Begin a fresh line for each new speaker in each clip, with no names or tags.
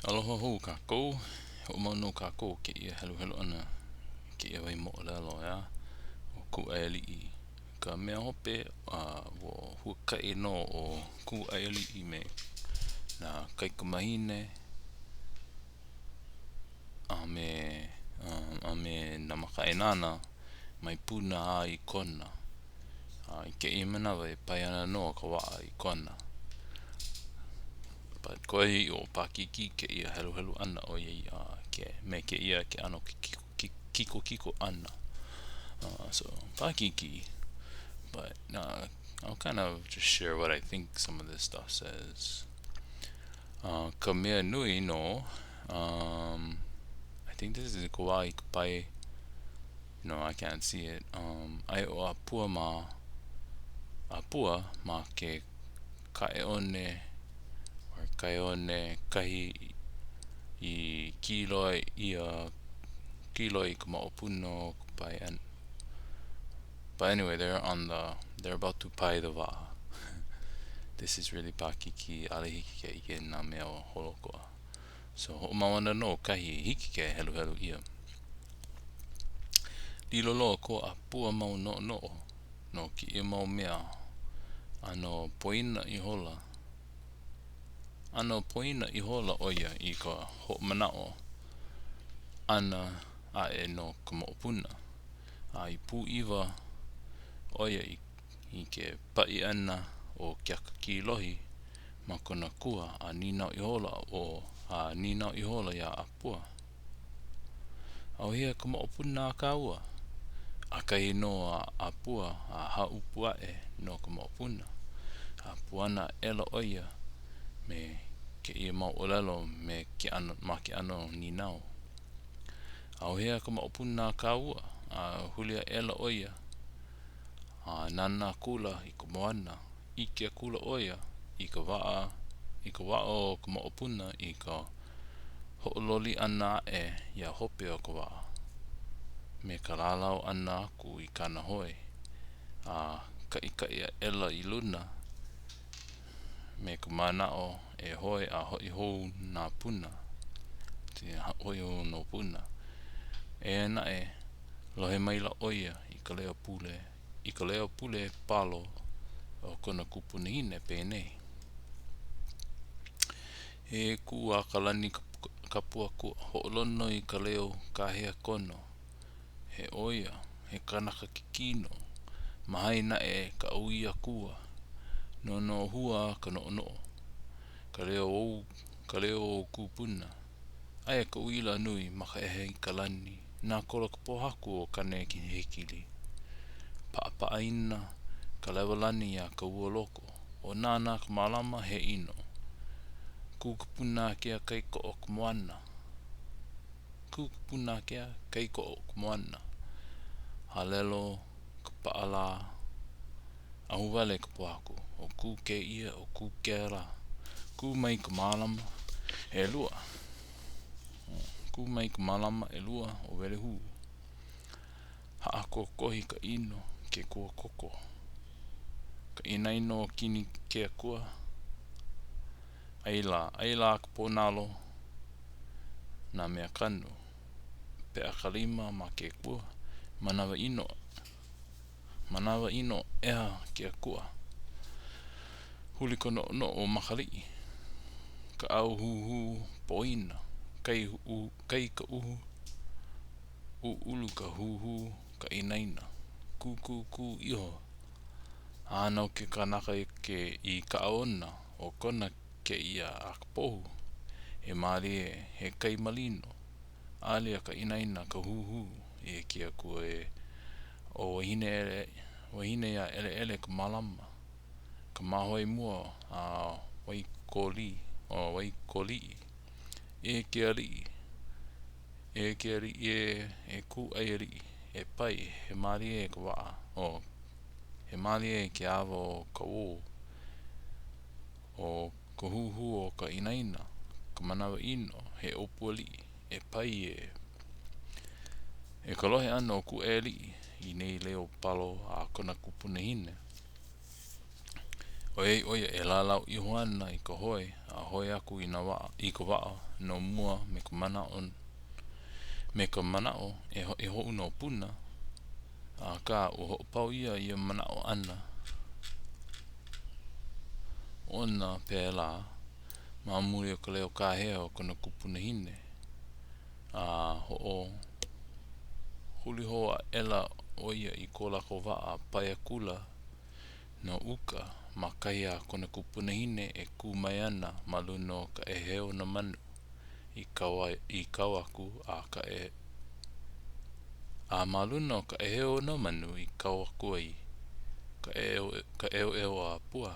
Aloha hou kākou. Hoʻomau nō kākou kēia heluhelu ʻana i kēia wahi moʻolelo, ʻeā? ʻO Kūʻaiāliʻi ka mea hope, a ua huakaʻi nō ʻo Kūʻaiāliʻi me nā kaikamahine a me a me nā makaʻāinana mai Puna a i Kona. A i kēia manawa e pae ana nō ka waʻa i Kona. But koe ʻo paʻakikī kēia heluhelu ʻana ʻoiai uh, ke, me kēia ke ʻano kikokiko ʻana. Uh, so, paʻakikī. But uh, I'll kind of just share what I think some of this stuff says. Uh, ka mea nui nō, um, I think this is ka wā i ka pae, no, I can't see it. Um, aia ʻo ʻĀpua ma, ʻĀpua ma ke kaʻeone or kaeone kahi i kīloi ʻia kīloi i ka moʻopuna o ka pae ʻana. But anyway, they're on the they're about to pae the waʻa. This is really paʻakikī, ʻaʻole hiki ke ʻike nā mea holoʻokoʻa. So hoʻomau ana nō kahi i hiki ke heluhelu ʻia. Lilo loa ko ʻĀpua mau noʻonoʻo no kēia mau mea ʻano poina ihola ʻano poina ihola ʻo ia i ka hoʻomanaʻo ʻana aʻe no ka moʻopuna, a i pūʻiwa ʻo ia i ke paʻi ʻana o Keakakīlohi ma kona kua a nīnau ihola ʻo a nīnau ihola iā ʻĀpua. ʻAuhea ka moʻopuna a kāua? ʻAkahi nō a ʻĀpua a hāʻupu aʻe no ka moʻopuna. A puana aʻela ʻo ia me kēia mau ʻōlelo me ke ʻano, ma ke ʻano nīnau. ʻAuhea ka moʻopuna a kāua? A huli aʻela ʻo ia a nānā akula i ka moana. ʻIke akula ʻo ia i ka waʻa i ka waʻa o ka moʻopuna i ka hoʻololi ʻana aʻe iā hope o ka waʻa, me ka lālau ʻana aku i kāna hoe, a kaʻikaʻi aʻela i luna me ka manaʻo e hoe a hoʻi hou nā Puna, hoʻi hou no Puna. Eia naʻe, lohe maila ʻo ia i ka leo pule i ka leo pule palo o kona kupunahine penei, E kū a ka lani kapu akua, hoʻolono i ka leo kāhea kono, he ʻo ia, he kanaka ke kino, mahae naʻe ka ʻaui akua, nonohua ka noʻonoʻo, ka leo ou, ka leo o kūpuna. Aia ka uila nui ma ka ʻehe i ka lani, nākolo ka pōhaku o Kanehekili. Paʻapaʻaina ka lewa lani iā Kaualoko, ʻo Nānā ka mālama he ʻino. Kū ka punakea kai koʻo ka moana. Kū ka punakea kai koʻo ka moana. Halelo ka paʻalā. Ahuwale ka pōhaku, ʻo kū kēia, ʻo kū kēlā. Kū mai ka malama ʻelua. Kū mai ka malama ʻelua o Welehū. Haʻakokohi ka ʻino, ke kuakoko. Ka inaina o kini ke akua. ʻAi lā, ʻai lā ka pōnalo nā mea kanu. Peʻa ka lima ma ke kua, manawa ʻino. Manawa ʻino ʻeha ke akua. Huli ka noʻonoʻo o Makaliʻi. Kaʻau huhū poina. Kai, u, kai ka uhu. ʻUʻulu ka huhū ka inaina. Kūkūkū iho. Hānau ke kanaka i ke i kaʻaona ʻo kona kēia a ka pohu. He mālie, he kai malino. Alia ka inaina ka huhū e ke akua e ʻO wahine wahine iā ʻeleʻele ka malama, ka māhoe mua a Waikolī, o Waikoliʻi. E ke aliʻi, e ke aliʻi ē, e kūʻai aliʻi, e pai, he mālie ka waʻa, o, he mālie ke awa o Kaʻū, ʻo ka huhū o ka inaina, ka manawa ʻino, he ʻōpū aliʻi, e pai ē. I ka lohe ʻana o Kūʻaiāliʻi i nei leo palo a kona kupunahine. ʻOiai ʻo ia e lālau iho ana i ka hoe a hoe aku i nā waʻa, i ka waʻa no mua me ka manaʻo me ka manaʻo e hoʻi hou no Puna, akā ua hoʻopau ʻia ia manaʻo ʻana ona pēlā ma muli o ka leo kāhea o kona kupunahine, a hoʻohuli hou aʻela ʻo ia i ko lākou waʻa a pae akula no uka ma kahi a kona kupunahine e kū mai ana ma luna o ka ʻēheu o nā manu i kau ai, i kau aku a ka e a ma luna o ka ʻēheu o nā manu i kau aku ai ka ʻeo, ka ʻeoʻeo a Pua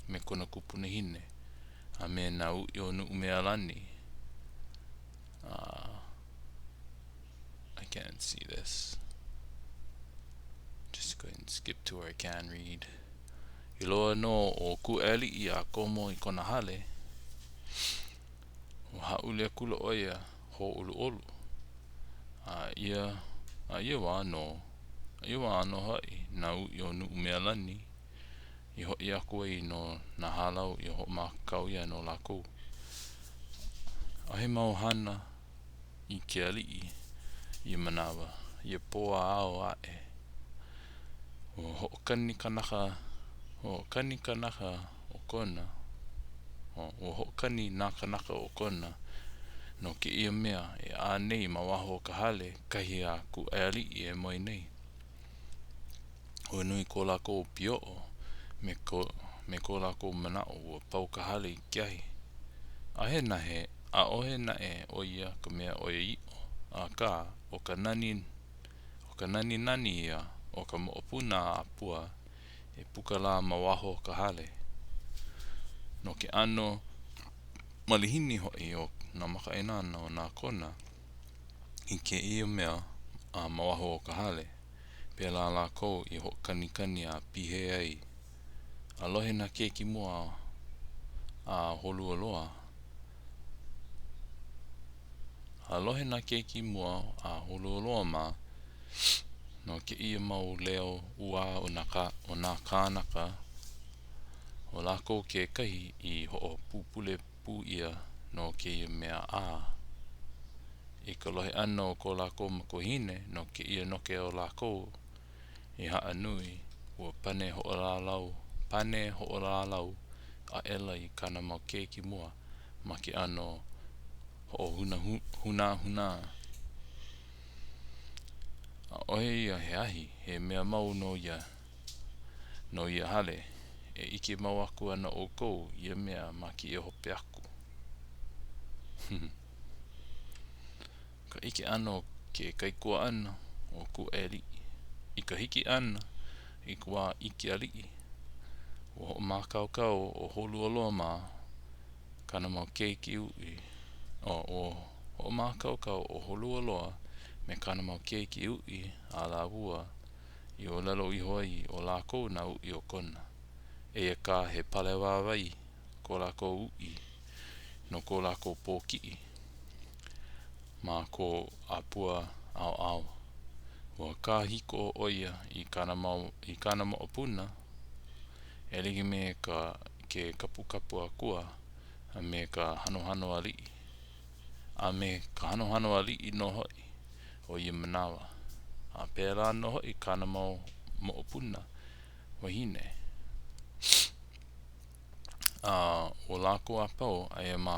me kona kupunahine a me nā uʻi o Nuʻumealani. Uh, I can't see this. Just go ahead and skip to where I can read. I loa nō ʻo Kūʻaialiʻi a komo i kona hale, ua hāʻule akula ʻo ia hōʻoluʻolu. A ia, a ia wā nō, a ia wā nō hoʻi nā uʻi o Nuʻumealani i hoʻi aku ai no nā hālau i hoʻomākaukau ʻia no lākou. ʻAʻohe mau hana i ke aliʻi ia manawa, ia pō a ao aʻe. Ua hoʻokani kanaka, ua hoʻokani kanaka o Kona, ua hoʻokani nā kānaka o Kona no kēia mea e ʻā nei ma waho o ka hale, kahi a Kūʻaialiʻi e moe nei. Ua nui ko lākou pioʻo me ko, me ko lākou manaʻo ua pau ka hale i ke ahi. ʻAʻohe nahe, ʻaʻohe naʻe ʻo ia ka mea ʻoiaʻiʻo, akā, ʻo ka nani, ʻo ka naninani ia o ka moʻopuna a Pua e puka lā ma waho o ka hale. No ke ʻano malihini hoʻi o nā makaʻāinana o nā Kona i kēia mea a ma waho o ka hale, Pēlā lākou i hoʻokanikani a pihē ai. A lohe nā keiki mua a Holualoa, a lohe nā keiki mua a Holualoa mā no kēia mau leo ʻuā o nā, o nā kānaka, ʻo lākou kekahi i hoʻopupule pū ʻia no kēia mea ʻā. I ka lohe ʻana o ko lākou makuahine no kēia noke o lākou i Haʻanui, ua pane hoʻolalau, pane hoʻolalau aʻela i kāna mau keiki mua ma ke ʻano hoʻohūnāhūnā. ʻAʻohe ia he ahi, he mea mau nō ia no ia hale. E ʻike mau aku ana ʻoukou ia mea ma kēia hope aku. Ka ʻike ʻana o ke kaikuaʻana o Kūʻaialiʻi. I ka hiki ʻana i ka wā i ke aliʻi, ua hoʻomākaukau ʻo Holualoa mā kāna mau keiki uʻi. O, ua hoʻomākaukau ʻo Holualoa me kāna mau keiki uʻi a lāua i ʻōlelo iho ai ʻo lākou nā uʻi o Kona. Eia kā he pale wāwae ko lākou uʻi no ko lākou pōkiʻi ma ko ʻĀpua ʻaoʻao. Ua kāhiko ʻo ia i kāna mau i kāna moʻopuna e like me ka ke kapukapu akua a me ka hanohano aliʻi a me ka hanohano aliʻi nō hoʻi o ia manawa. A pēlā nō hoʻi kāna mau moʻopuna wahine. A ʻo lākou a pau, aia ma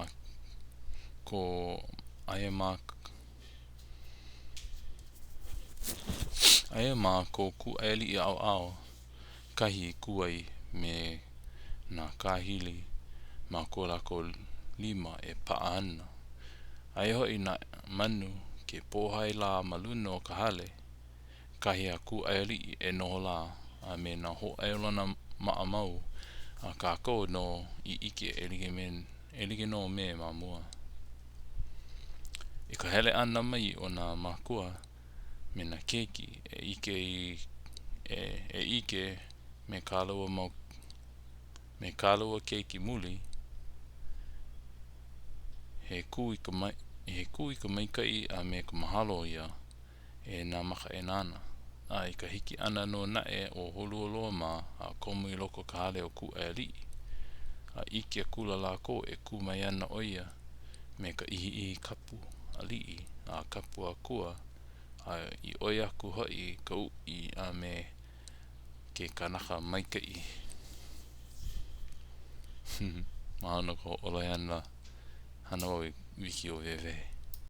ko, aia ma, aia ma ko Kūʻaialiʻi ʻaoʻao, kahi i kū ai me nā kāhili ma ko lākou lima e paʻa ana. Aia hoʻi nā manu ke pōhai lā ma luna o ka hale, kahi a Kūʻaialiʻi e noho lā, a me nā hōʻailona maʻamau a kākou nō i ʻike e like me e like nō me ma mua. I ka hele ʻana mai o nā mākua me nā keiki e ʻike i e, e ʻike me kā lāua mau me kā lāua keiki muli, he kū i ka he kū i ka maikaʻi a me ka mahalo ia e nā makaʻāinana. A i ka hiki ʻana nō naʻe o Holualoa mā a komo i loko o ka hale o Kūʻaiāliʻi, a ʻike akula lākou e kū mai ana ʻo ia me ka ʻihiʻihi kapu aliʻi a kapu akua, a i ʻoi aku hoʻi ka uʻi a me ke kanaka maikaʻi. Mahalo no ka hoʻolohe ʻana. Hana wau i wikiō wehewehe.